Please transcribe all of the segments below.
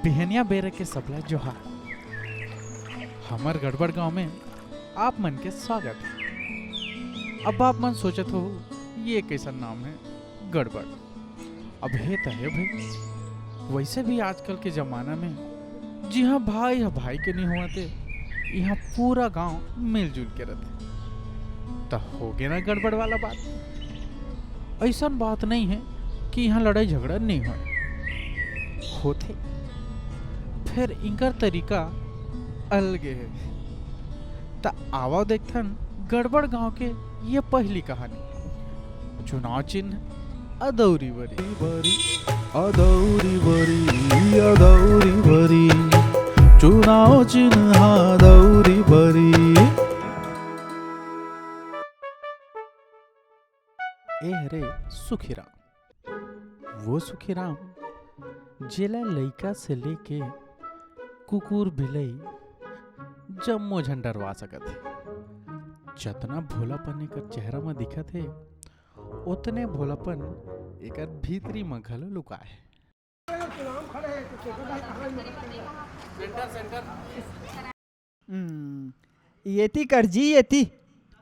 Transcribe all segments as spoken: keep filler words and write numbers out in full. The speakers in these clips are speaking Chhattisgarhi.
बिहनिया बेरा के सबला जोहार। हमर गड़बड़ गांव में आप मन के स्वागत है। अब आप मन सोचत हो, ये कैसन नाम है, गड़बड़? अब हे त हे भाई, वैसे भी आजकल के जमाना में जिहाँ भाई ह भाई के नहीं होवत हे, इहाँ पूरा गांव मिलजुल के रहथे। त होगे ना गड़बड़ वाला बात। ऐसन बात नहीं है कि इहाँ लड़ाई झगड़ा नहीं होय, होथे, फेर इंकर तरीका अलगे है। त आवा देखथन गड़बड़ गांव के ये पहली कहानी। चुनाव चिन्ह अदौरी बरी। बरी, अदौरी बरी, अदौरी बरी। चुनाव चिन्ह अदौरी बरी। ए हरे सुखीराम। वो सुखीराम, जेला लइका से लेके कुकुर बिलई जम्मो झन डरवा सकत हे। जतना भोलापन एकर चेहरा म दिखत हे, ओतने भोलापन एकर भीतरी म घलो लुकाए हे। हम्म, एती कर जी, एती।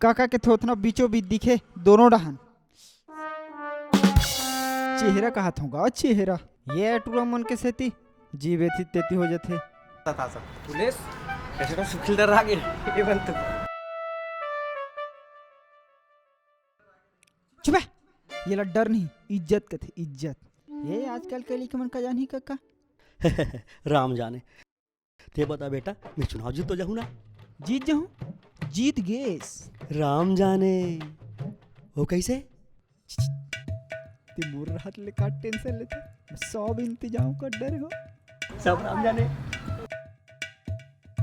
काका के थोथना बीचों बीच दिखे, दोनों डहन। चेहरा कहत हों गा, चेहरा। ये टूरा मन के सेती जीभ एती तेती हो जथे। पुलिस, कैसे तो सुखील डर आ गए, ये बन तो। चुप है, ये ला डर नहीं, इज्जत कथे, इज्जत। ये आजकल के लइका मन का जानही काका। राम जाने। ते बता बेटा, मैं चुनाव जीत तो जाहूँ ना? जीत जाहूँ? जीत गेस। राम जाने। वो कैसे? ते मोर रहत ले का टेंशन लेते? मैं सब इंतजाम कर डरे हो। सब राम जाने।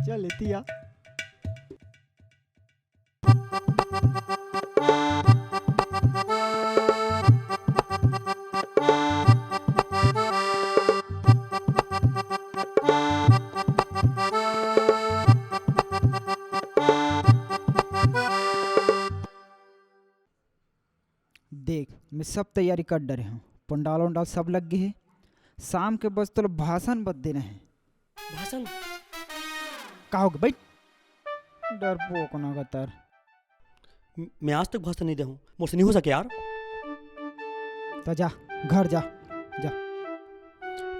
चल, एती आ। देख, मैं सब तैयारी कर डरे हूँ, पंडाल उंडाल सब लग गए हे। शाम के बस तोला भाषण बस देना है। भाषण? का होगे, बैठ। डरपोक ना गतर। म-, मैं आज तक भाषण नहीं दे हूँ, मोर से नहीं हो सके यार। त जा, घर जा, जा।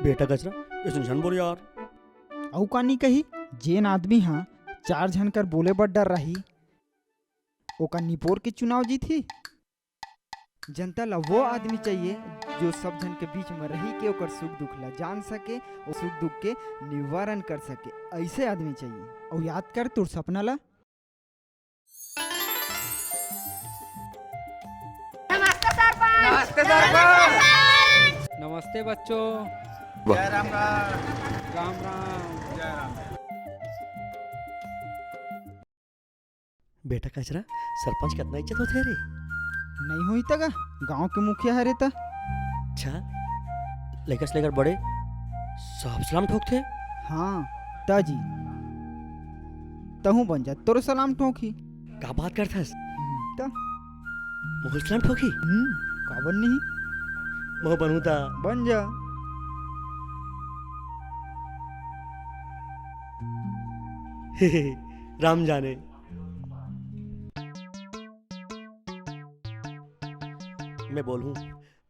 बेटा कचरा, ऐसे झन बोल यार। अउ का नहीं कही, जेन आदमी हा चार झन कर बोले बर डर रही, ओका निपोर के चुनाव जीतही। जनता ला वो आदमी चाहिए, जो सब झन के बीच में रही के ओकर सुख दुख ला जान सके, और सुख दुख के निवारण कर सके, ऐसे आदमी चाहिए। और याद कर तोर सपना ला। नमस्ते सरपंच। नमस्ते सरपंच। नमस्ते बच्चों। जय राम राम। राम राम। जय राम। बेटा कचरा, सरपंच के अतना इज्जत होथे रे? नहीं होही त गा, गांव के मुखिया हरे त। अच्छा, लइका से लेकर बड़े सब सलाम ठोकथे। हाँ, त जी। तहूँ बन जा, तोरो सलाम ठोकही। का बात करथस? हम्म, त? मोहू सलाम ठोकही? हम्म, काबर नहीं? मोहू बनहूँ त? बन जा। राम जाने। मैं बोलहूँ,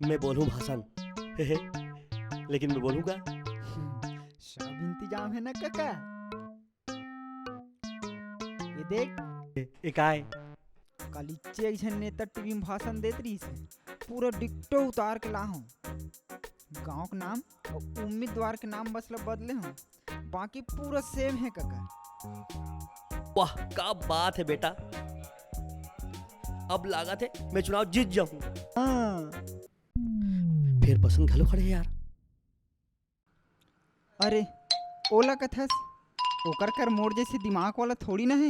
मैं बोलहूँ भाषण। लेकिन मैं बोलहूँ का? सब इंतजाम है ना काका? ये देख। ए, ए काय? काली चेक झन नेता टीवी में भाषण देत रहिस हे। पूरा डिट्टो उतार के ला हूँ। गांव के नाम और उम्मीदवार के नाम बस ला बदले हूँ। बाकी पूरा सेम है काका। वाह, का बात है बेटा। अब लागत है मैं चुनाव जीत जाऊँ। हाँ। फेर बसंत घलो खड़े है यार। अरे, ओला कथस, ओकर कर मोर जैसे दिमाग वाला थोड़ी ना है।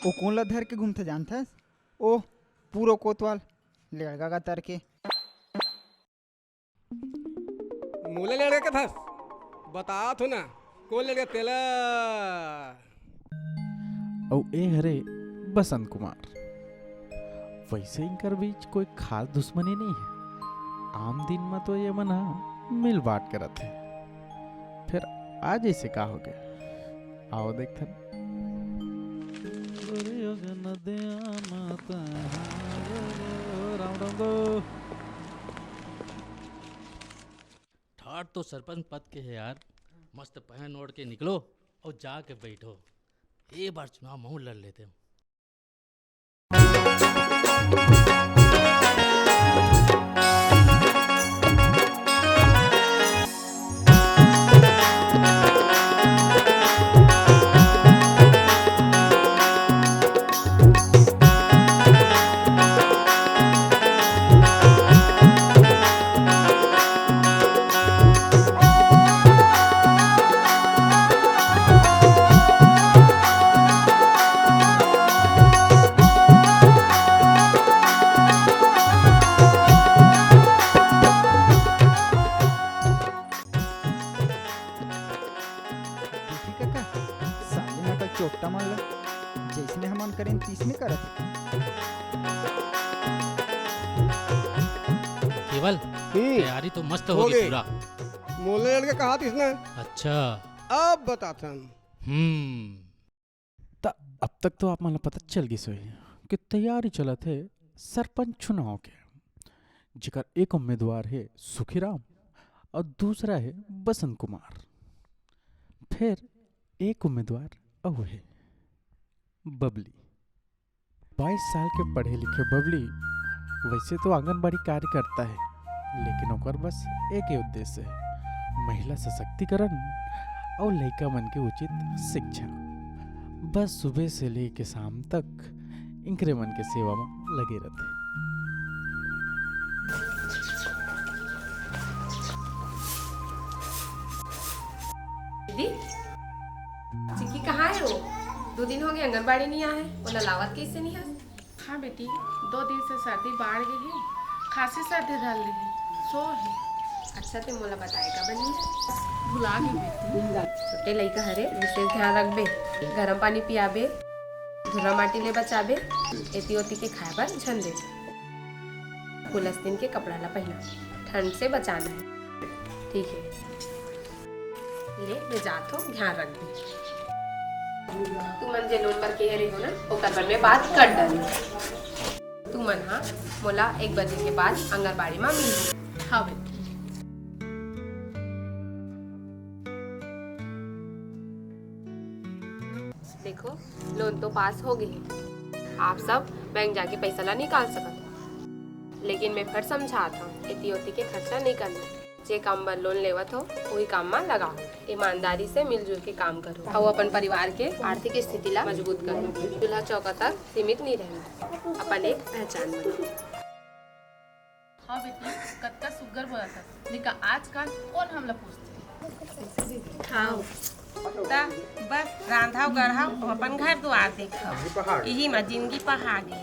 ओ कोन ला धर के घूमथे जानथस? ओ पूरा कोतवाल, लेड़गा का तर के। मोला लेड़गा कथस? बतात हो ना, कोन लेड़गा तेला? अउ ए हरे बसंत कुमार। वैसे इनकर बीच कोई खास दुश्मनी नहीं है। आम दिन म तो ये मन ह मिल बांट के रथे। फिर आज ऐसे का हो गया? आओ देखथन। ठाट तो सरपंच पद के है यार, मस्त पहन ओढ़ के निकलो और जाके बैठो। ए बार चुनाव महू लड़ लेते हैं। देखी कका, साले नकल चोट्टा मन ला जैसने हमन करेन, तीसने करत हे। केवल, हम्म। तैयारी तो मस्त हो होगे। पूरा। मोला लड़के कहा तीसने। अच्छा। अब बताथन। हम्म। त अब तक तो आप मन ला पता चल गिस होही कि तैयारी चलत हे सरपंच चुनाव के, जेकर एक उम्मीदवार हे सुखीराम और दूसरा हे बसंत कुमार। फिर एक उम्मीदवार अउ हे बबली। बाईस साल के पढ़े लिखे बबली वैसे तो आंगनबाड़ी कार्यकर्ता हे, लेकिन ओकर बस एक ही उद्देश्य हे, महिला सशक्तिकरण और लइका मन के उचित शिक्षा। बस सुबह से लेके शाम तक इनकरे मन के सेवा में लगे रहथे। दीदी, चिक्की कहाँ हे वो? दो दिन हो गए आंगनबाड़ी नहीं आए, ओला लावत कैसे नहीं हस? हाँ बेटी, दो दिन से सर्दी बाढ़ गई है, खांसी सर्दी धर ली है, सो है। अच्छा, ते मोला बताए का बनी? भुला गई बेटी। छोटे लइका हरे, विशेष ध्यान रखबे, गरम पानी पियाबे, धुर्रा माटी ले बचाबे, एती ओती के खाए बर झन दे। पुलस्तीन के कपड़ा ला पहना, ठंड से बचाना है। ठीक है, ले मैं जात हूँ, ध्यान रख दे। तुमन जे लोन बर केहे रहे हो ना, ओकर बर मैं बात कर डाली। तुमन हा मोला एक बजे के बाद आंगनबाड़ी मा मिलहू। हाँ बेटी। देखो, लोन तो पास हो गई है, आप सब बैंक जाके पैसा ला निकाल सकत हो, लेकिन मैं फिर समझात हूँ, एती ओती के खर्चा नहीं करना। जे काम बर लोन लेवत हो, वही काम मा लगाओ। ईमानदारी से मिलजुल के काम करो और अपन परिवार के आर्थिक स्थिति ला मजबूत करो। चूल्हा चौका तक सीमित नहीं रहना, अपन एक पहचान बनाओ। हाँ बेटी, कतका सुग्घर बोलत हस। निका आजकल कोन हमला पूछथे? हाँ। त बस रांधव गढ़व अउ अपन घर दुआर देखव, इही म जिनगी पहा गे।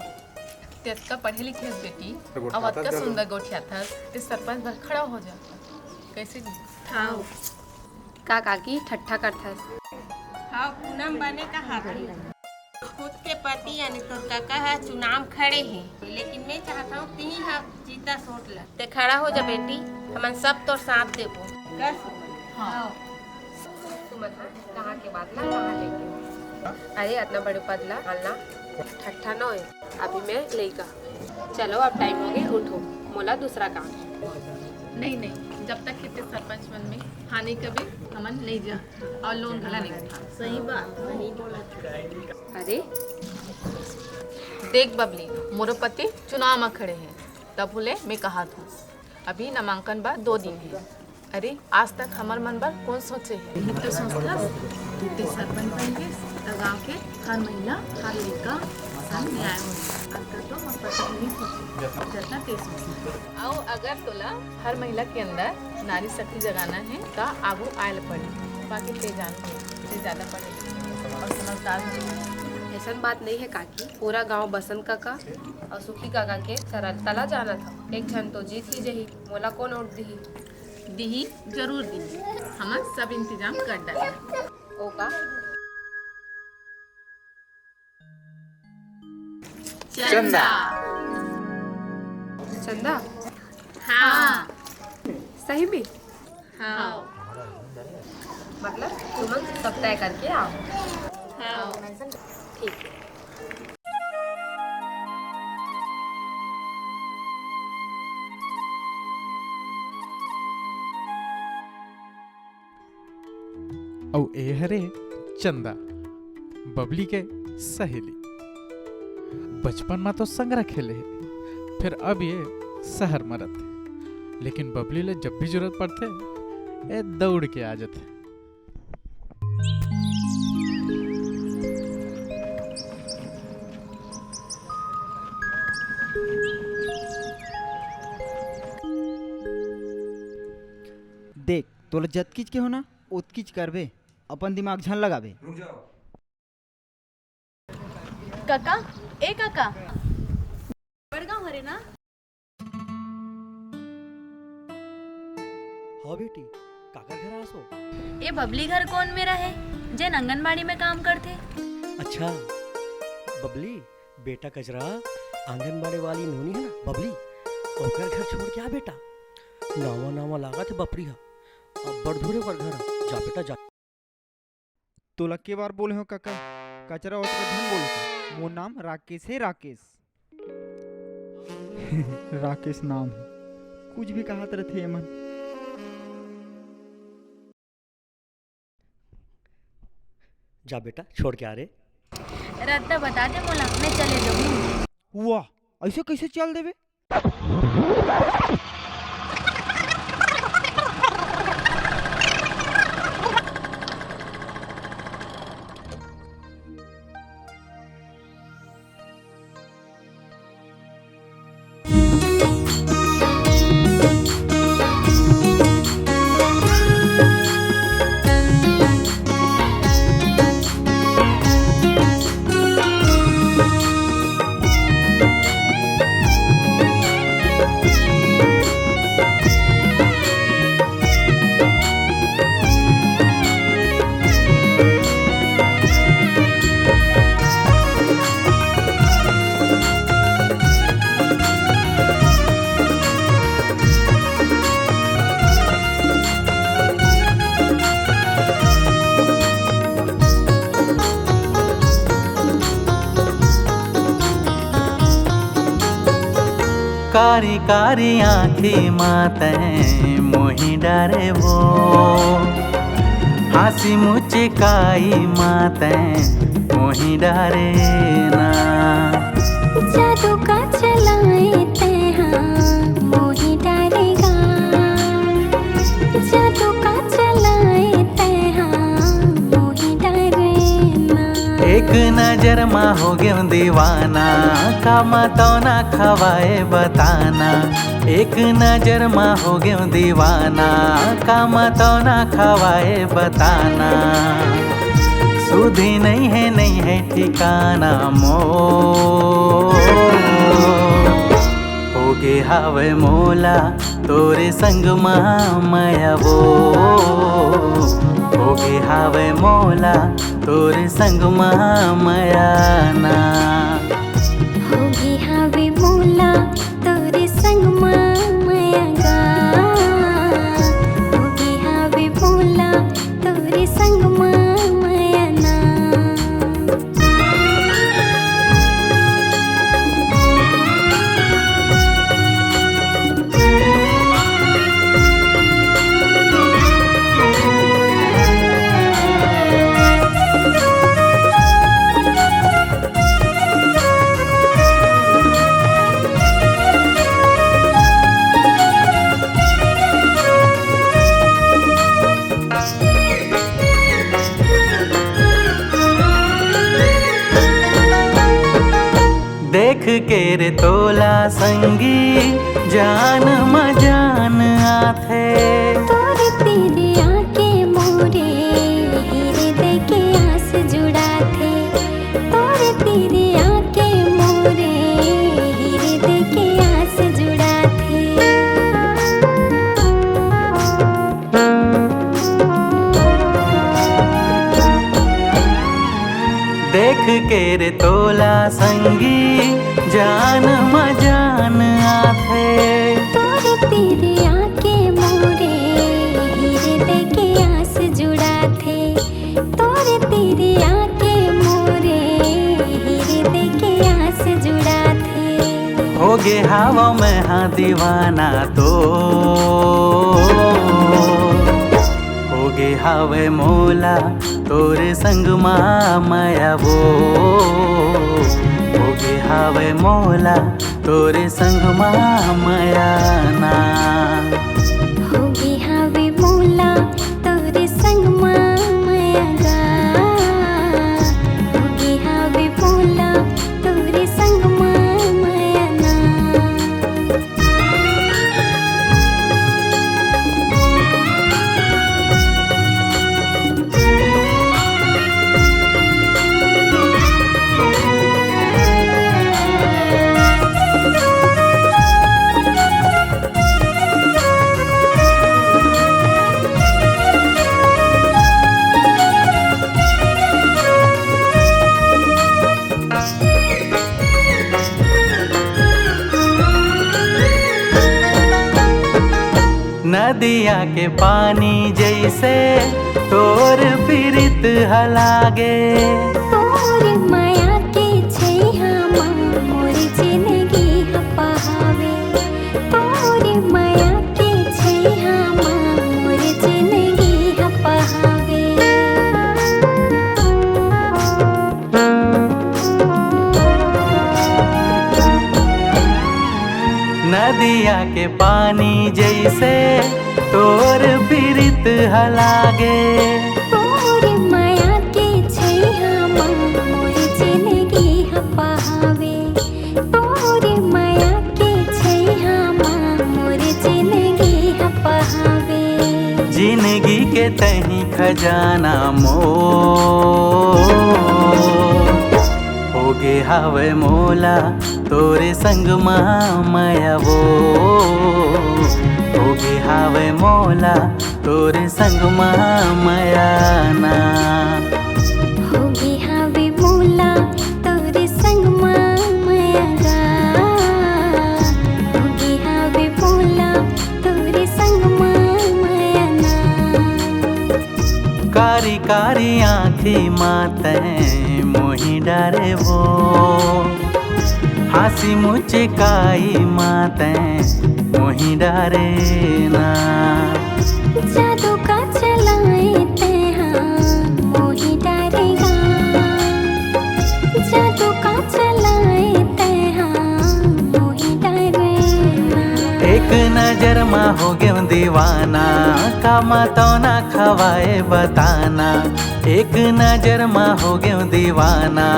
ते अतका पढ़े लिखे हस बेटी, अउ अतका सुंदर गोठियाथस, ते सरपंच बर खड़ा हो जा। कैसे नहीं? हाँ। का काकी ठट्ठा करथस? हाँ, पूनम बने कहा थी। खुद के पति यानी तोर कका ह चुनाव खड़े हे, लेकिन मैं चाहत हूँ तिही ह जीता सोट ल। ते खड़ा हो जा बेटी, हमन सब तोर साथ देबो। कर सुमन। हाँ। सुमन ह कहाँ के बात ला कहाँ लेके? अरे अतना बड़े पद ला ढालना ठट्ठा नोहे। अभी मैं लइका। चलो अब टाइम हो गए, उठो, मोला दूसरा काम। नहीं नहीं, जब तक के ते सरपंच मन में हाँ नहीं कबे हमन नहीं जा। और लोन घला नहीं उठा। सही बात, सही बोला। अरे देख बबली, मोरो पति चुनाव में खड़े हैं, तब ले मैं कहा था, अभी नामांकन बर दो दिन है। अरे आज तक हमर मन बर कोन सोचे है? यही तो सोचथस, तू ते सरपंच बन गेस, त गांव के हर महिला, हर लइका संग न्याय होही। अतका तो मोर पति नहीं सोचे, जतना ते सोचे। अउ अगर तोला हर महिला के अंदर नारी शक्ति जगाना है, त आगू आयल पड़ी, बाकी ते जान के, ते ज्यादा पढ़े लिखे और समझदार हो। ऐसन बात नहीं है काकी, पूरा गांव बसंत काका और सुखी काका के सरलता ला जानत हव। एक झन तो जीत ही जही, मोला कोन वोट दिही? दिही, जरूर दिही। हमन सब इंतजाम कर डाले। ओ का? चंदा। चंदा? हाँ। सही में? हाँ। मतलब तुमन सब तय करके आओ। हाँ। ठीक है। अउ ए हरे चंदा, बबली के सहेली। बचपन म तो संग खेले हे, फेर अब ये शहर म रथे, लेकिन बबली ले जब भी जरूरत पड़थे, ए दौड़ के आ जाथे। देख, तोला जतकीच के हो ना, ओतकीच करबे, अपन दिमाग झन लगाबे। कका, ए कका, बड़गांव हरे ना? हाँ बेटी, काकर घर आसो? ए बबली घर कोन मेर हे, जेन आंगनबाड़ी में काम करथे? अच्छा बबली, बेटा कचरा, आंगनबाड़ी वाली नोनी हे ना बबली, ओकर घर छोड़ के आ बेटा। नावा नावा लागत हे बबली हा, अब्बड़ दूर हे ओकर घर। जा बेटा जा। तोला के बार बोले हो कका, कचरा ओचरा झन बोले का। मोर नाम राकेश हे, राकेश। राकेश नाम हे, कुछ भी कहत रथे एमन। जा बेटा, छोड़ के आ रे। रद्दा बता दे मोला, मैं चले जाऊँ। वाह, ऐसे कैसे चल देबे? कारी कारी आँखी मा तैं मोहि डारे वो, हाँसी मुचकाई मा तैं मोहि डारे ना। जादू का चलाए तैं हाँ मोहि डारे गा, जादू का चलाए तैं हाँ मोहि डारे ना। एक नजर मा हो गेंव दीवाना, का मा तो ना खवाए बताना। एक नजर मा हो गेंव दीवाना, का मा तो ना खवाए बताना। सुधी नइ हे, नइ हे ठिकाना मोर। होगे हावय मोला तोरे संग मा मया वो, होगे हावय मोला तोरे संग मा मया ना। होगे हावय मोला तोरे संग मा मया गा, होगे हावय मोला तोरे संग मा मया ना। देख के रे तोला संगी, जान म जान आथे। तोर तीर आके मोरे हृदय के आस जुड़ाथे। तोर तीर आके मोरे हृदय के आस जुड़ाथे। देख के रे तोला संगी, जान म जान आथे। तोर तीर आके मोरे हृदय के आस जुड़ाथे। दीवाना तो होगे हावय मोला तोर संग मा मया वो, होगे हावय मोला तोर संग मा मया ना। होगे हावय मोला तोर संग मा मया गा, होगे हावय मोला तोर संग मा मया ना। नदिया के पानी जैसे तोर पीरित ह लागे। तोर मया के छैहा मा मोर जिनगी ह पहावे। तोर मया के छैहा मा मोर जिनगी ह पहावे। नदिया के पानी जैसे तोर पीरित ह लागे। तोर मया के छैहा मा मोर जिनगी ह पहावे। तोर मया के छैहा मा मोर जिनगी ह पहावे। जिनगी के तही खजाना मोर होगे हावय मोला तोरे संग मा मया वो, होगे हावय मोला तोरे संग मा मया ना। होगे हावय मोला तोरे संग मा मया गा, होगे हावय मोला तोरे संग मा मया ना। कारी कारी आँखी मा तैं मोहि डारे वो, हाँसी मुचकाई मा तैं मोहि डारे ना। जादू का चलाए तैं हा मोहि डारे गा, जादू का चलाए तैं हा मोहि डारे ना। एक नजर मा हो गेंव दीवाना, का मा तो ना खवाए बताना। एक नजर मा हो गेंव दीवाना,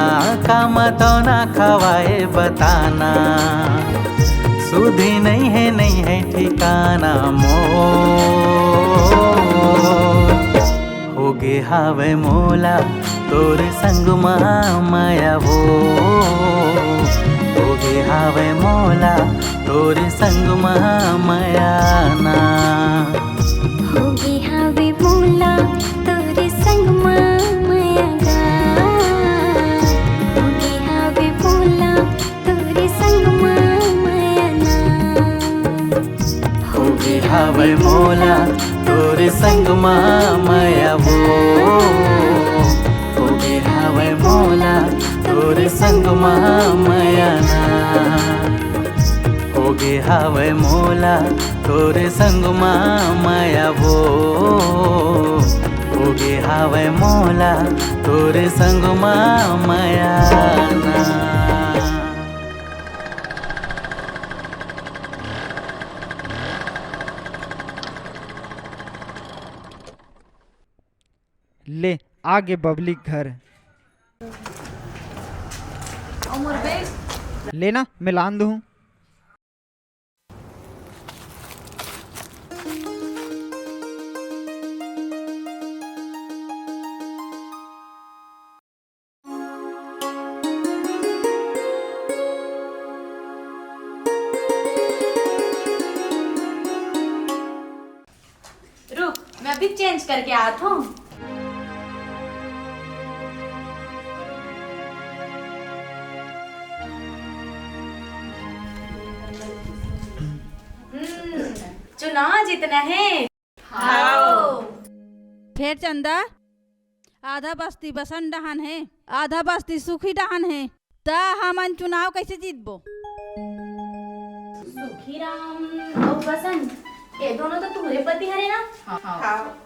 का मा तो ना खवाए बताना। सुधी नइ हे, नइ हे ठिकाना मोर। होगे हावय मोला तोर संग मा मया वो, होगे हावय मोला तोर संग मा मया ना। होगे हावय मोला तोर संग मा मया गा, होगे हावय मोला तोर संग मा मया ना। होगे हावय मोला तोर संग मा मया वो, होगे हावय मोला तोर संग मा मया ना। होगे हावय मोला तोर संग मा मया वो, होगे हावय मोला तोर संग मा मया ना। ले, आगे बबली घर। ले ना, मैं लान दूँ। रुक, मैं अभी चेंज करके आत हूँ। हम्म, चुनाव जीतना है। हाव। फेर चंदा, आधा बस्ती बसन डहान हे, आधा बस्ती सुखी डहान हे, त हमन चुनाव कइसे जीतबो? ही राम अउ बसंत, ये दोनों तो तुम्हरे पति हरे ना? हाँ।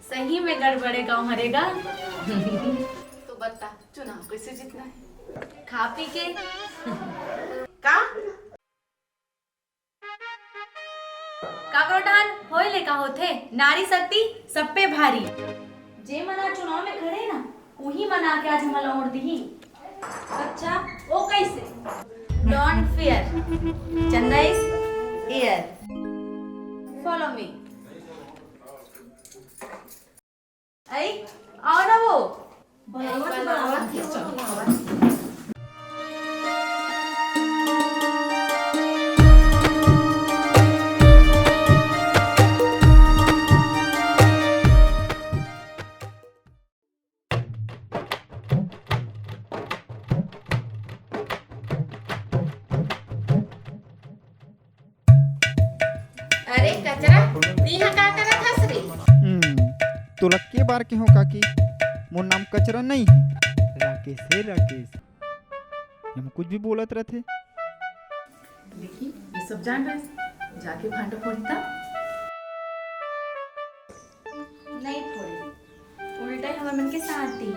सही में गड़बड़े गाँव हरे गा। तो बता, चुनाव कैसे जीतना है? खा पी के। का? काकरोटान होय ले का होथे? नारी शक्ति सब पे भारी। जे मन आज चुनाव में खड़े ना, उही मन आके आज हमला ओढ़ दिही। अच्छा, वो कैसे? Don't fear, Chanda is here। Follow me। आई, आओ ना वो। अरे कचरा, तीहा का करत हस रे? हम्म, तोला के बार के हो काकी, मोर नाम कचरा नहीं है, राकेश है, राकेश। हम कुछ भी बोलत रहथे। देखी, ये सब जान रहे, जाके भांडा फोड़ी था। नहीं फोड़ी, उल्टा ही हमर मन के साथ दी।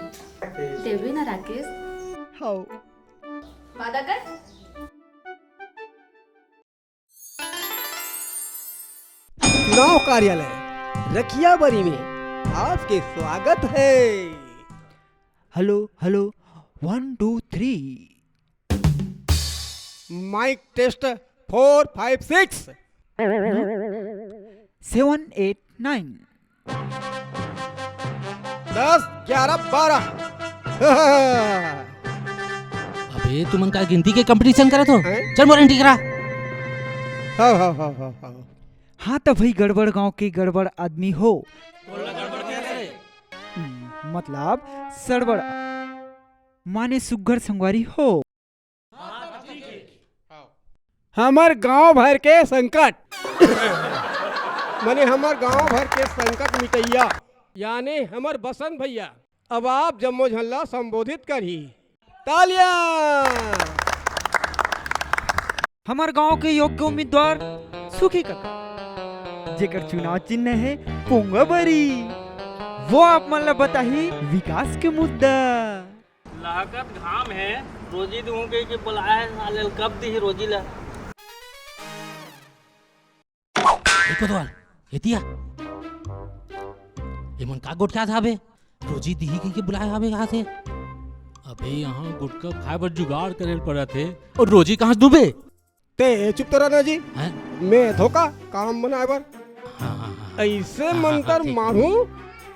देवी ना राकेश। हाँ। वादा कर। चुनाव कार्यालय रखियाबरी में आपके स्वागत है। Hello, hello, one, two, three. Mic test, four, five, six. Seven, eight, nine. दस, ग्यारह, बारह। अबे तुमन का गिनती के कंपटीशन करत हो? हैं? चल मोर एंट्री करा। हाँ, हाँ, हाँ, हाँ, हाँ। हाँ त भाई गड़बड़ गांव के गड़बड़ आदमी हो। हम्म, मतलब सड़बड़ माने सुग्घर संगवारी हो। हमर गांव भर के संकट। माने हमर गांव भर के संकट मिटैया, यानी हमर बसंत भैया, अब आप जम्मो झन ला संबोधित करही। तालियां। हमर गांव के योग्य उम्मीदवार सुखी काका, जेकर चुनाव चिन्ह है पोंगा बरी, वो आप मन ला बताही विकास के मुद्दा। लहकत घाम हे, रोजी दूहूं कहिके बुलाए हे, साले ल कब दिही रोजी ला? ए कोतवाल, एतिया। एमन का गोठियात हाबे? रोजी दिही कहिके बुलाए हाबे कहाथे। अबे इहां गुटखा खाए बर जुगाड़ करे ल परत हे, अउ रोजी कहां से दूबे? ते चुप तो रह ना जी। हैं? मैं धोखा काम बनाए बर। हाँ, हाँ, हाँ। ऐसे हाँ, हाँ, मंतर ठीक। मारू।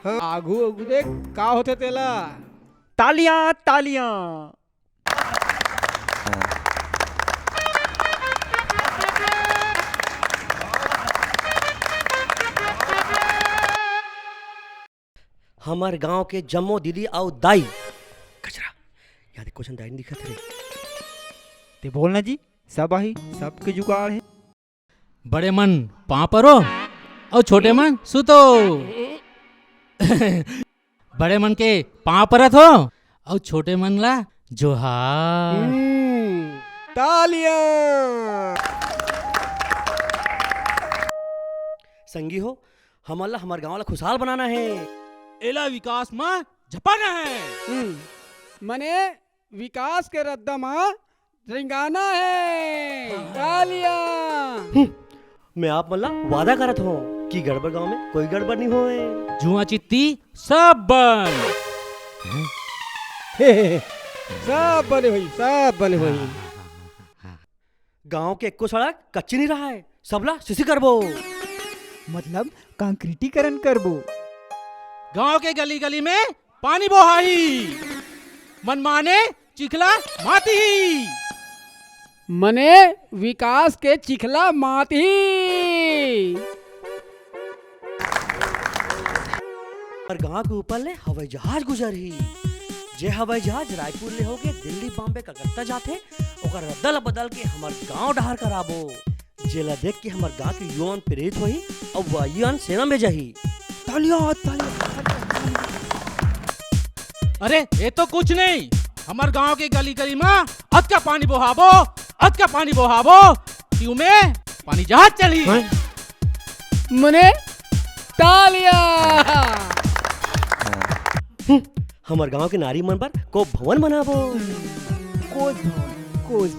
हाँ, आगू, आगू देख, का होथे तेला। तालियां, तालियां। हमर गांव के जम्मो दीदी अउ दाई। कचरा। याद कुछ दाई नहीं दिखत रे। ते बोल ना जी। सब आही, सबके जुगाड़ हे। बड़े मन पांव परो अउ छोटे मन सुतो। बड़े मन के पांव परत हो अउ छोटे मन ला जोहार। हम्म, तालियां। संगी हो, हमन ला हमर गांव ला खुशहाल बनाना हे। एला विकास म झपाना हे। हम्म, मने विकास के रद्दा म रेंगाना हे। तालियां। हम्म, मैं आप मन ला वादा करत हों कि गड़बड़ गांव में कोई गड़बड़ नहीं होए। जुआ चित्ती सब बंद। सब बने होई, सब बने होई। गांव के एको सड़क कच्ची नहीं रहा है, सबला सीसी करबो। मतलब कंक्रीटीकरण करबो। गांव के गली गली में पानी बोहाही। मनमाने चिखला माती ही। मने विकास के चिखला माती ही। हमर गांव के ऊपर ले हवाई जहाज गुजरही। जे हवाई जहाज रायपुर ले होके दिल्ली, बॉम्बे, कलकत्ता जाथे, ओकर रद्दा ल बदल के हमर गांव डहार कराबो। जेला देख के हमर गांव के युवा मन प्रेरित होही अउ वही अन सेना में जाही। तालियां, तालियां, तालियां। अरे, ये तो कुछ नहीं। हमर गांव के गली गली में अतका पानी बोहाबो, अतका पानी बोहाबो कि तुमे पानी जहाज चलही। हाँ? मने तालियां। हम्म, हमर गांव के नारी मन बर कोप भवन बनाबो। कोप भवन, कोप।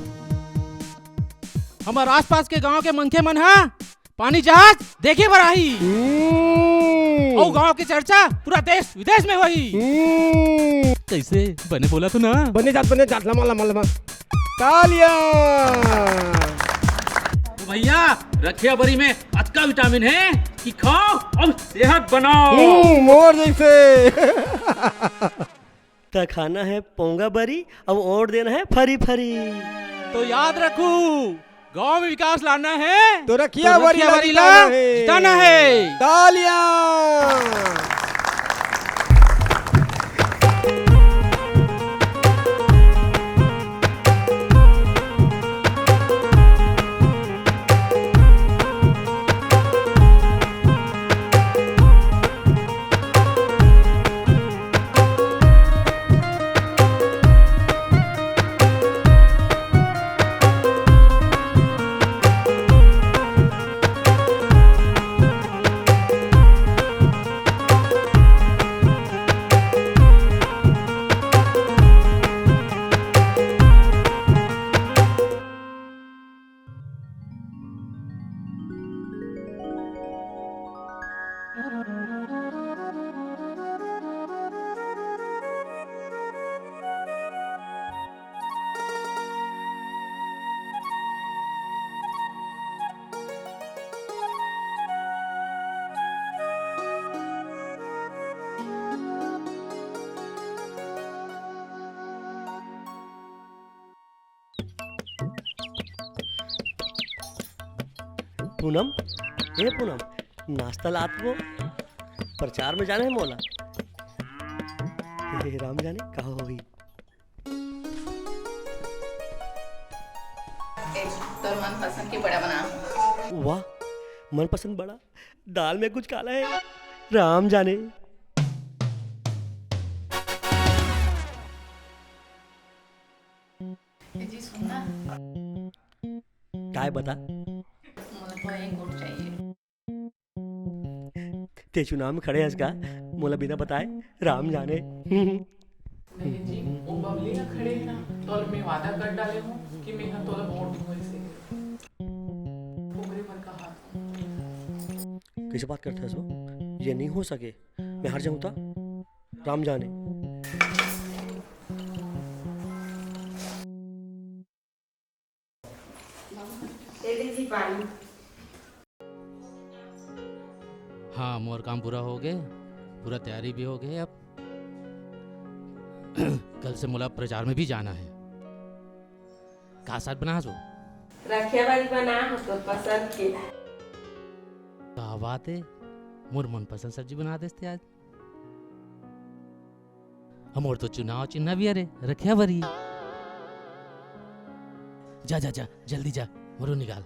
हमर आसपास के गांव के मनखे मन ह पानी जहाज देखे बर आही। हम्म। अउ गांव के चर्चा पूरा देश विदेश में होही। हम्म। कइसे बने बोला तो ना? बने जात, बने जात, लमा, लमा, लमा। तालियां। तो भैया, रखिया बरी में अतका विटामिन हे कि खाओ अउ सेहत बनाओ। हम्म, मोर जइसे। त खाना हे पोंगा बरी, अउ ओंट देना हे फरी फरी। तो याद रखू, गांव में विकास लाना हे, तो रखिया तो बरी रखिया ला बरी जिताना ला हे। जिताना हे। तालियां। पूनम, ए पूनम, नाश्ता लात वो, प्रचार में जाना हे मोला। हे राम जाने का होही। ए, तोर मनपसंद के बड़ा बना। वाह, मनपसंद बड़ा, दाल में कुछ काला हे, राम जाने। ए जी, सुन ना। काय बता? मोला तो एक वोट चाहिए। ते चुनाव में खड़े हस का? मोला बिना बताए? राम जाने। नहीं जी, वो बबली ह खड़े हे ना, तो मैं वादा कर डाले हूँ कि मैं ह तोला वोट दूँ ऐसे। ओकरे बर कहा। कैसे बात करते हस वो? ये नहीं हो सके। मैं हार जाऊँ तो? राम जाने। ये लीजिए पानी। हाँ, मोर काम पूरा हो गए, पूरा तैयारी भी हो गए। अब कल से मोला प्रचार में भी जाना है। का साग बनाहस वो? रखिया बरी बनाहूँ तो पसंद के। का बात है, मोर मनपसंद सब्जी बना देस ते आज। हमर तो चुनाव चिन्ह भी अरे, रखिया बरी। जा, जा, जा, जल्दी जा, मोरो निकाल।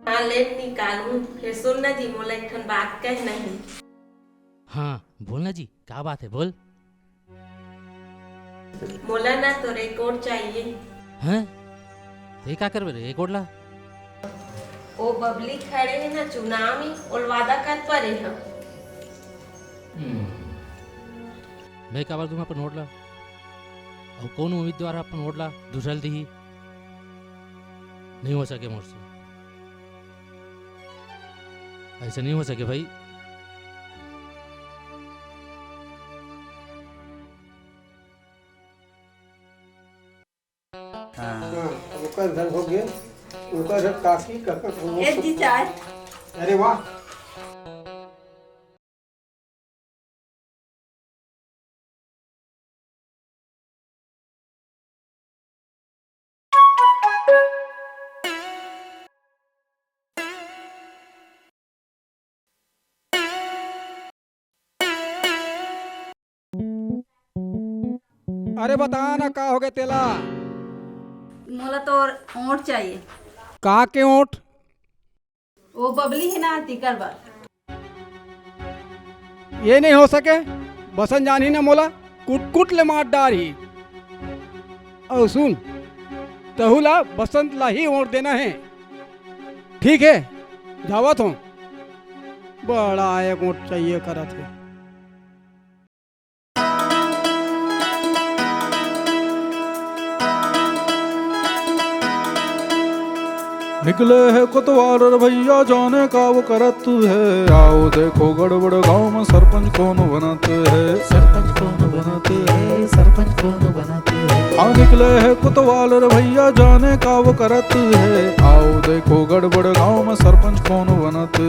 हाँ, ले निकालूं। फिर सुन ना जी, मोला एक ठन बात कहना हे। हाँ, बोल ना जी, का बात है, बोल। मोला ना तो रिकॉर्ड चाहिए। हैं? ते का करबे रे, रिकॉर्ड ला? ओ बबली खड़े हे ना चुनाव में, ओला वादा कर परे हम। हम्म। मैं काबर दूंगा अपन वोट ला? अउ कौन उम्मीदवार अपन वोट ला दूसरा ल दिही? नहीं हो सके मोर से। ऐसा नहीं हो सके भाई। हाँ। हाँ, ओकर घर हो गए, ओकर घर काकी, काका, ए जी, चाय। अरे वाह। अरे बता ना, का हो गए तेला? मोला तो ओंट चाहिए। का के ओंट? वो बबली हे ना, तिकर बर। ये नहीं हो सके, बसंत जानही ना मोला, कुट कुट ले मार डारही। अउ सुन, तहू ला बसंत ला ही ओंट देना हे। ठीक हे, जावत हों। बड़ा एक वोट चाहिए करत हे। निकले हे कोतवाल रे भइया, जाने का वो करत हे। आओ देखो गड़बड़ गांव में सरपंच कौन बनत हे। सरपंच कौन बनत हे, सरपंच कौन बनत हे। हाँ, निकले हे कोतवाल रे भइया, जाने का वो करत हे। आओ देखो गड़बड़ गांव में सरपंच कौन बनत हे।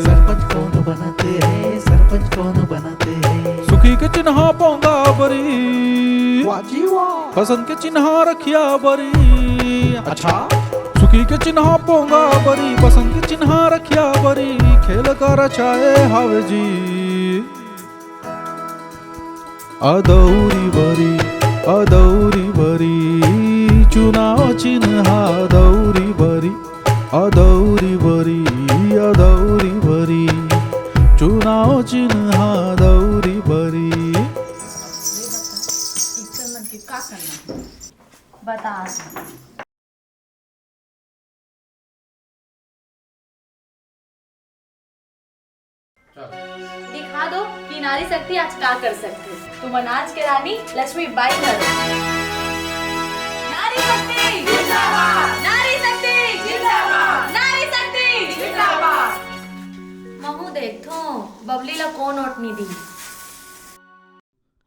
सरपंच कौन बनत हे, सरपंच कौन बनत हे। सुखी के चिन्हा पोंगा बरी, वाह जी वाह। बसंत के चिन्हा रखिया बरी। अच्छा। सुखी के चिन्हा पोंगा बरी, बसंत के चिन्हा रखिया बरी, खेल का रचाए हावे जी। अदौरी बरी, अदौरी बरी, चुनाव चिन्हा अदौरी बरी, अदौरी बरी, अदौरी बरी, चुनाव चिन्हा अदौरी बरी। इनकर मन के का करना? बता। दिखा दो कि नारी शक्ति आज का कर सकथे। तुमन आज के रानी लक्ष्मी बाई हरो। नारी शक्ति जिंदाबाद, नारी शक्ति जिंदाबाद, नारी शक्ति जिंदाबाद। महू देखथों, बबली ला कोन वोट नी दी।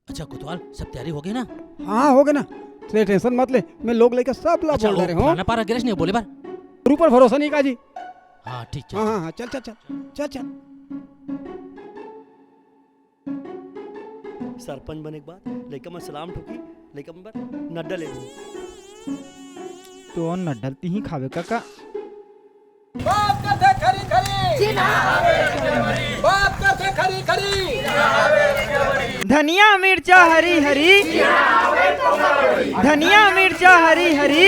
अच्छा कोतवाल, सब तैयारी हो गे ना? हाँ, हो गे ना। तें tension मत ले, मैं लोग लइका सब ला अच्छा, बोल वो डारे हों। फलाना पारा गिरस नहीं बोले बर? ऊपर भरोसा नहीं का जी। हाँ, ठीक, चल, हाँ, चल। हाँ, हाँ, चल, चल, चल, चल, चल। सरपंच बने के बाद लइका मन सलाम ठोकी, लइका मन बर नड्डा ले लूँ। तो नड्डा ल तिही खावे काका। बात करथे खरी खरी। बात करथे खरी खरी। धनिया मिर्चा हरी हरी। धनिया मिर्चा हरी हरी।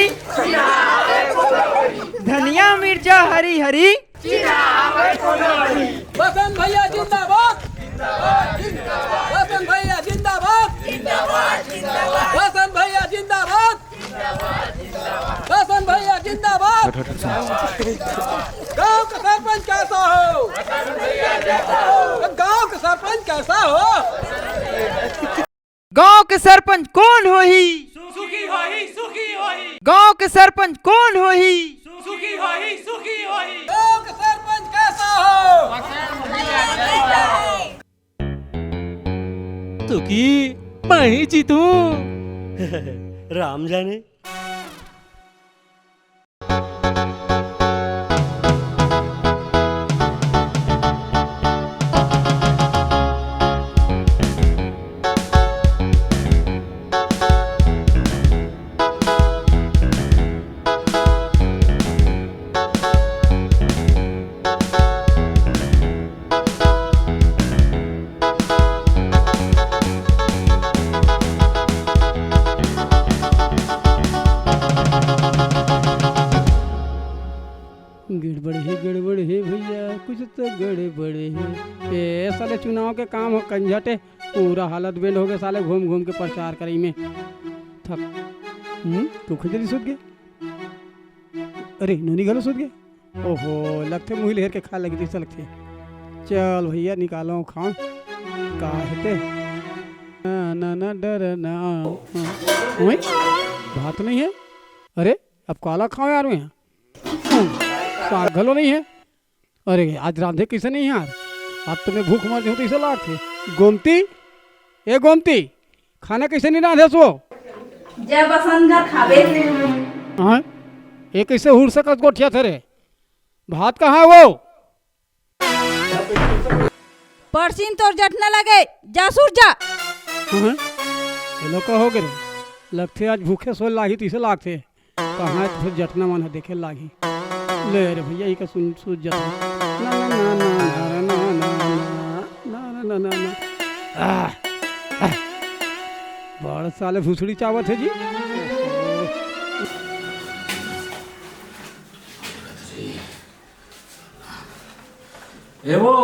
धनिया मिर्चा हरी हरी। बसंत भैया जिंदाबाद। बसंत भैया जिंदाबाद। बसंत भैया जिंदाबाद। बसंत भैया जिंदाबाद। गांव का सरपंच कैसा हो? गांव का सरपंच कैसा हो? गांव के सरपंच कोन होही? सुखी होही, सुखी होही। गांव के सरपंच कोन होही? सुखी होही, सुखी होही। गांव के सरपंच कैसा हो? सुखी, मैं ही जीतूं। राम जाने। गड़बड़ हे, गड़बड़ हे भैया, कुछ तो गड़बड़ हे। ए साले, चुनाव के काम हो कंझटे, पूरा हालत बेंड हो गे साले, घूम घूम के प्रचार करई में। थक, हम्म, तू खुद जल्दी सुत गे। अरे, नोनी घलो सुत गे। ओहो, लगथे मुही ल हेर के खाए लगी तइसे लगथे। चल भैया, निकालो खाओ। का हेते? ना, ना, ना, डर ना। ओए, भात नहीं है? अरे, अब काला खाओ यार मैं। हम्म, साग घलो नहीं है। अरे, आज रांधे कइसे नहीं यार? आज तो मैं भूख मर जाऊँ तइसे लागथे। गोमती, ए गोमती, खाना कइसे नहीं रांधे सो? जब बसंत घर खाबे। हाँ? ए कइसे हुड़ सकत गोठिया थे रे? भात कहाँ है वो? परसिन तोर जठना लगे, जा सुर जा। हाँ? ये लोग का हो गे रे? लगथे आज भूखे सोए लाही तइसे लागथे। कहाँ तो फिर जठना मन ह देखे लागही। ले रे भैया, इका सुन, सुन जठना। ना, ना, ना। आह, आह। बड़ साले भुसड़ी चावत हे जी। ए वो।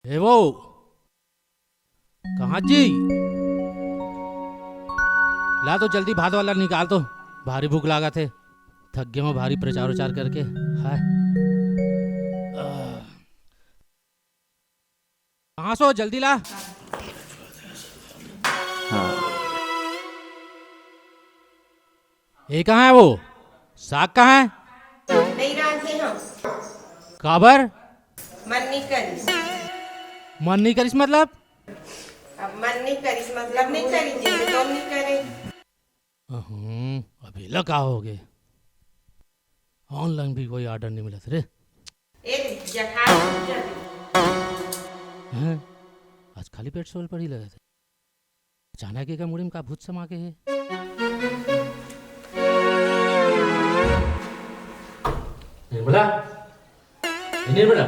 ए वो। कहाँ जी? ला तो जल्दी भात वाला निकाल तो, भारी भूख लागत हे। थक गया हूँ भारी प्रचार उचार करके। हाय। आह। कहाँ सो, जल्दी ला। हाँ। ये कहाँ है वो? साग कहाँ है? नहीं रांधे हम। काबर? मन नहीं करिस। मन नहीं करिस मतलब? अब मन नहीं करिस मतलब नहीं करिस, जैसे तो नहीं करे। अहं, अबेला का होगे? Online भी कोई order नहीं मिलत रे। ए, जखा हैं? आज खाली पेट सोल पड़ी लगत हे। अचानक एकर मुड़ी में का भूत समा गे हे? निर्मला, ए निर्मला।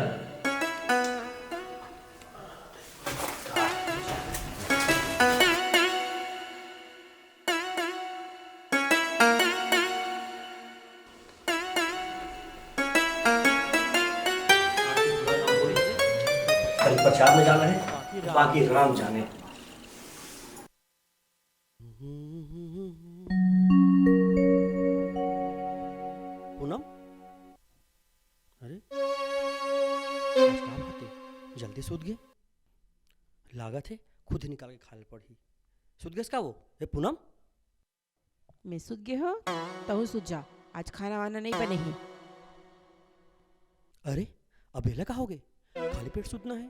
कल प्रचार में जाना है, बाकी राम जाने। पूनम, अरे, आज का बात हे? जल्दी सूत गे? लागत हे, खुद निकाल के खाए ल पड़ही। सूत गेस का वो? ए पूनम? मैं सुत गे हो, तहू सुत जा। आज खाना वाना नहीं बने हे। अरे, अबेला का होगे? खाली पेट सुतना हे।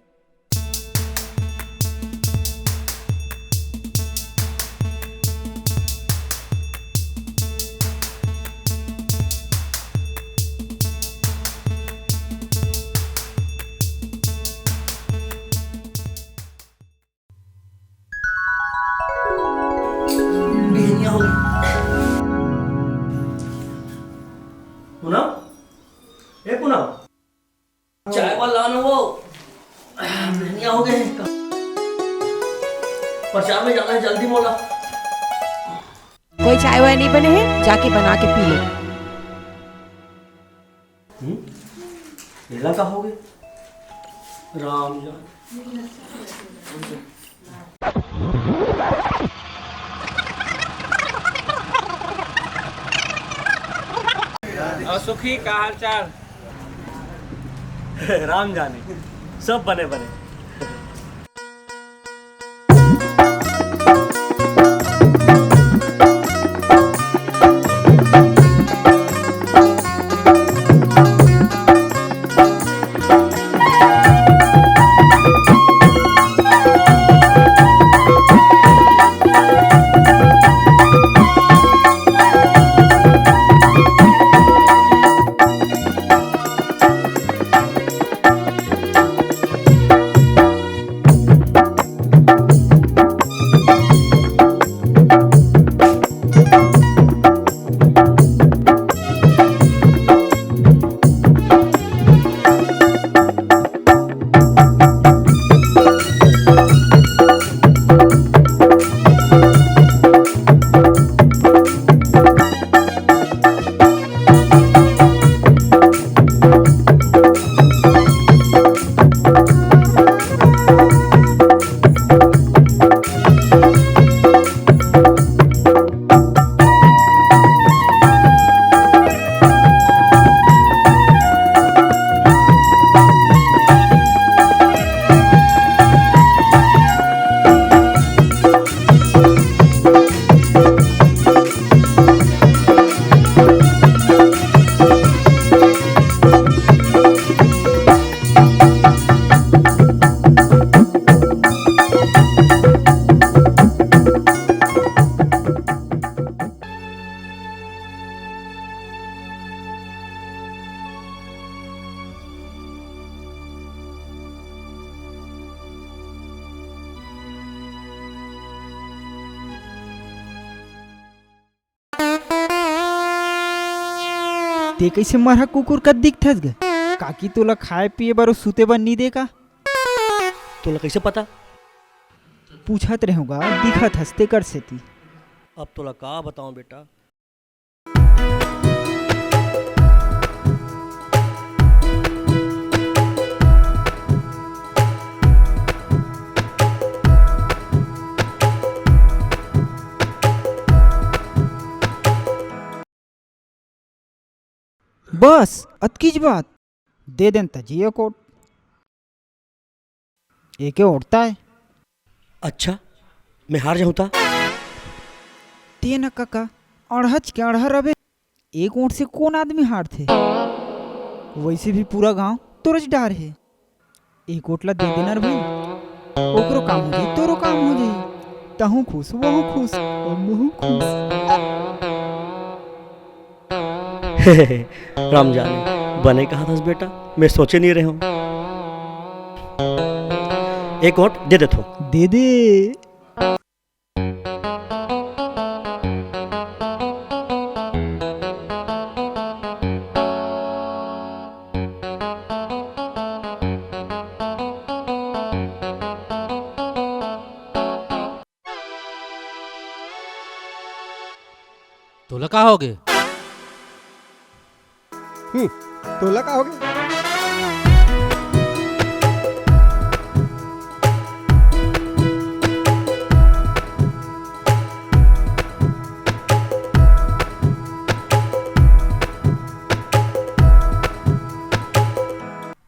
बिहनिया हो गई। पूनम, ए पूनम, चाय वाला लाना वो। बिहनिया हो गए। प्रचार में जाना है, जल्दी बोला। कोई चाय वाय नहीं बने हे, जाके बना के पी ले। हम्म? एला का होगे? राम जान। और सुखी, का हाल चाल? राम जाने, सब बने बने। ते कइसे मरहा कुकुर कस दिखथस ग? काकी तोला खाए पिए बर अउ सुते बर नी दे का? तोला कइसे पता? पूछत रेहेंव गा, दिखत हस तेकर सेती। अब तोला का बतावं बेटा, बस अतकीच बात। दे देन त जी एक ओट। एके ओटता है। अच्छा, मैं हार जाहूं ता? ते न कका, अड़हच के अड़हर अबे। एक ओट से कोन आदमी हारथे? वैसे भी पूरा गांव तोरच डार हे। एक ओट ला दे देना रे भाई, ओकरो काम हो जाई, तोरो काम हो जाई। तहूं खुश, वहूं खुश, अउ महूं खुश। राम जाने, बने कहा थस बेटा, मैं सोचे नहीं रहे हूं। एक ओट दे देथो। दे दे। तोला का होगे? हम्म, तोला का होगे?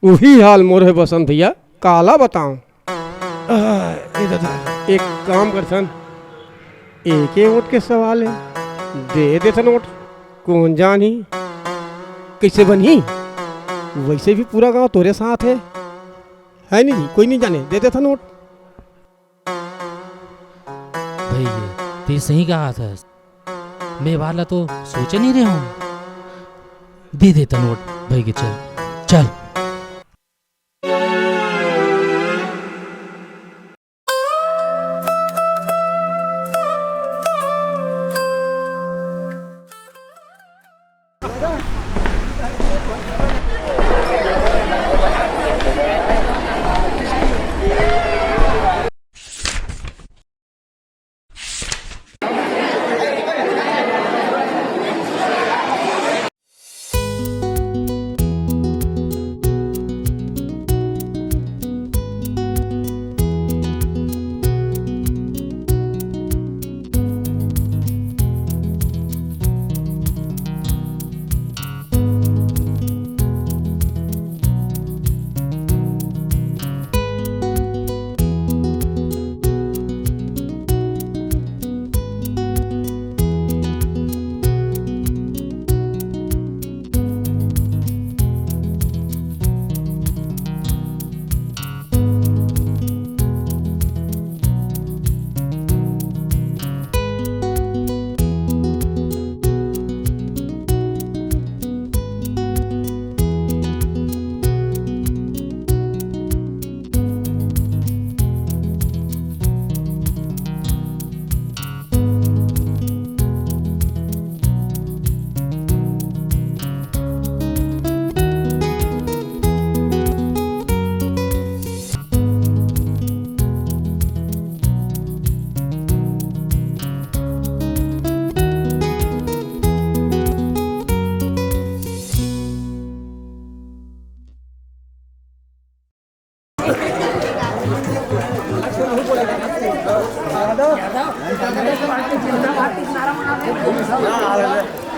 उही हाल मोर हे बसंत भैया, काला बताऊं। आह, ए दादा, एक काम करथन, एके ओट के सवाल हे, दे देथन ओट, कोन जानही कइसे बनही? वइसे भी पूरा गांव तोरे साथ हे, है नी जी? कोई नी जाने, दे देथन ओट। भई, ते सही कहा थस, मैं ए बार ला तो सोचे नी रहे हूं। दे देथन ओट भई के, चल, चल।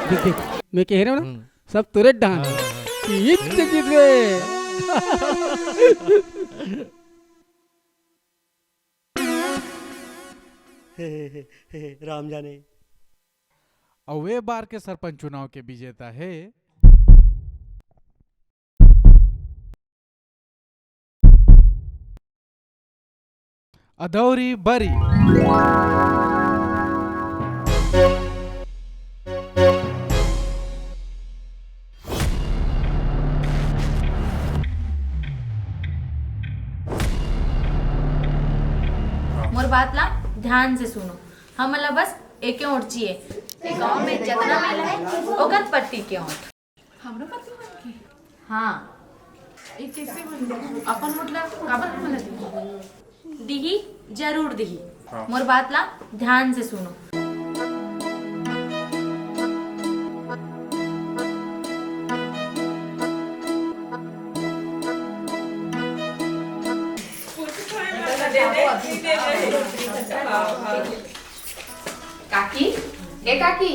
देख, देख, मैं कह रहा हूँ ना, हम्म। सब तुरंत डांस। हाँ, हाँ, हाँ। ईद से जीत गए। राम जाने। अउ ए बार के सरपंच चुनाव के विजेता हे अदौरी बरी। मोर बात ला ध्यान से सुनो, हमन ला बस एके ओट चाहिए। ये गांव में जतना महिला है, ओकर पति के ओट। हमरो पति मन के? हाँ। ये कैसे बन गया? अपन ओट ला काबर हमन ला दिही? दिही, जरूर दिही। हाँ। मोर बात ला ध्यान से सुनो। काकी, ए काकी।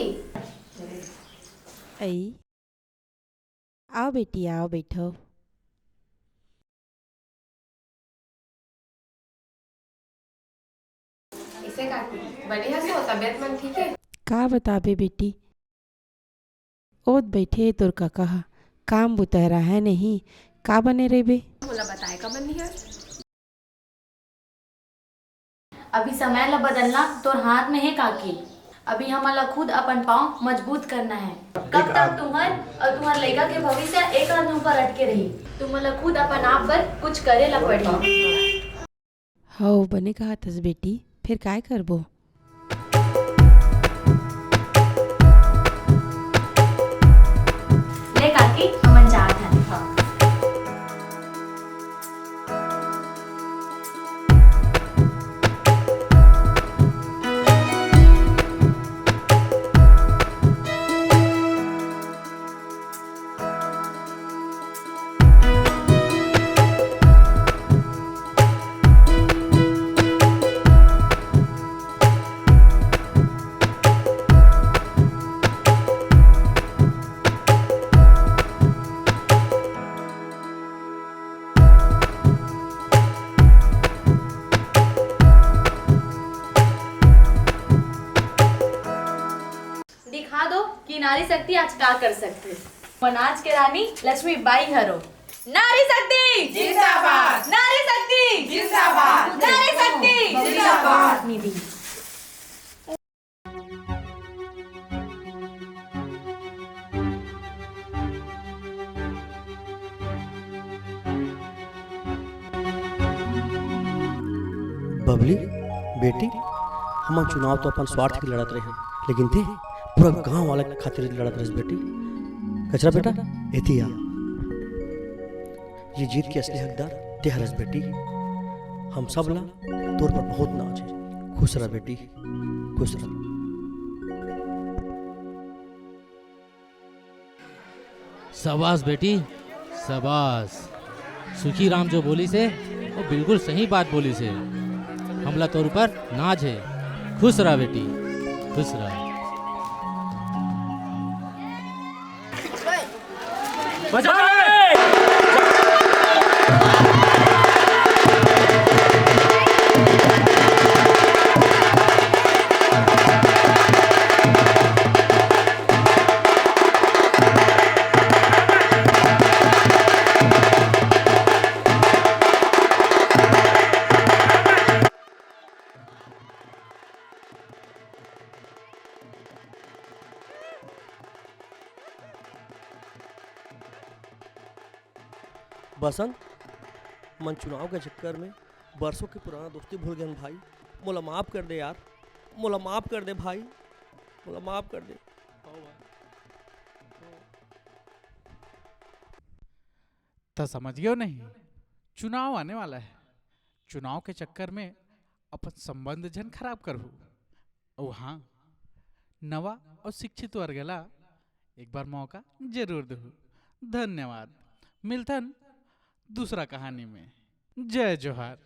आई। आओ बेटी, आओ, बैठो। इसे काकी, बने हस तो तबीयत मन ठीक है? का बताबे बेटी, ओत बैठे तोर कका ह, काम बुता रहय नहीं, का बने रहिबे? मोला बताए का बन नहीं है। अभी समय ला बदलना तोर हाथ में हे काकी। अभी हमन ला खुद अपन पाँव मजबूत करना है। कब तक तुहर अउ तुहर लइका के भविष्य एक आदमी ऊपर अटके रही? तुमन ला खुद अपन आप बर कुछ करे ला पड़ही। हव, बने कहत हस बेटी, फेर काय करबो? ले काकी, हमन जात हन। हाँ। दिखा दो कि नारी शक्ति आज का कर सकथे। मन आज के रानी लक्ष्मी बाई हरो। नारी शक्ति जिंदाबाद। नारी शक्ति जिंदाबाद। नारी शक्ति जिंदाबाद। निधि। बबली, बेटी, हमन चुनाव तो अपन स्वार्थ के लड़त रहे, लेकिन ते पूरा गांव वाला के खातिर लड़त रहे बेटी। कचरा बेटा, एती आ। ये जीत के असली हकदार ते हरस बेटी। हम सब ला तोर पर बहुत नाज है। खुश रह बेटी, खुश रह। शाबाश बेटी, शाबाश। सुखी राम जो बोलिस हे, वो बिल्कुल सही बात बोलिस हे। हमला तोर ऊपर नाज हे। खुश रह बेटी, खुश रह। बसंत, मन चुनाव के चक्कर में बरसों के पुराना दोस्ती भूल गेन भाई। मोला माफ कर दे यार, मोला माफ कर दे भाई, मोला माफ कर दे। त समझ गयो नहीं, चुनाव आने वाला है। चुनाव के चक्कर में अपन संबंध झन खराब करहू। अउ हाँ, नवा अउ शिक्षित वर्ग ला एक बार मौका जरूर देहू। धन्यवाद। मिलथन दूसरा कहानी में। जय जोहार।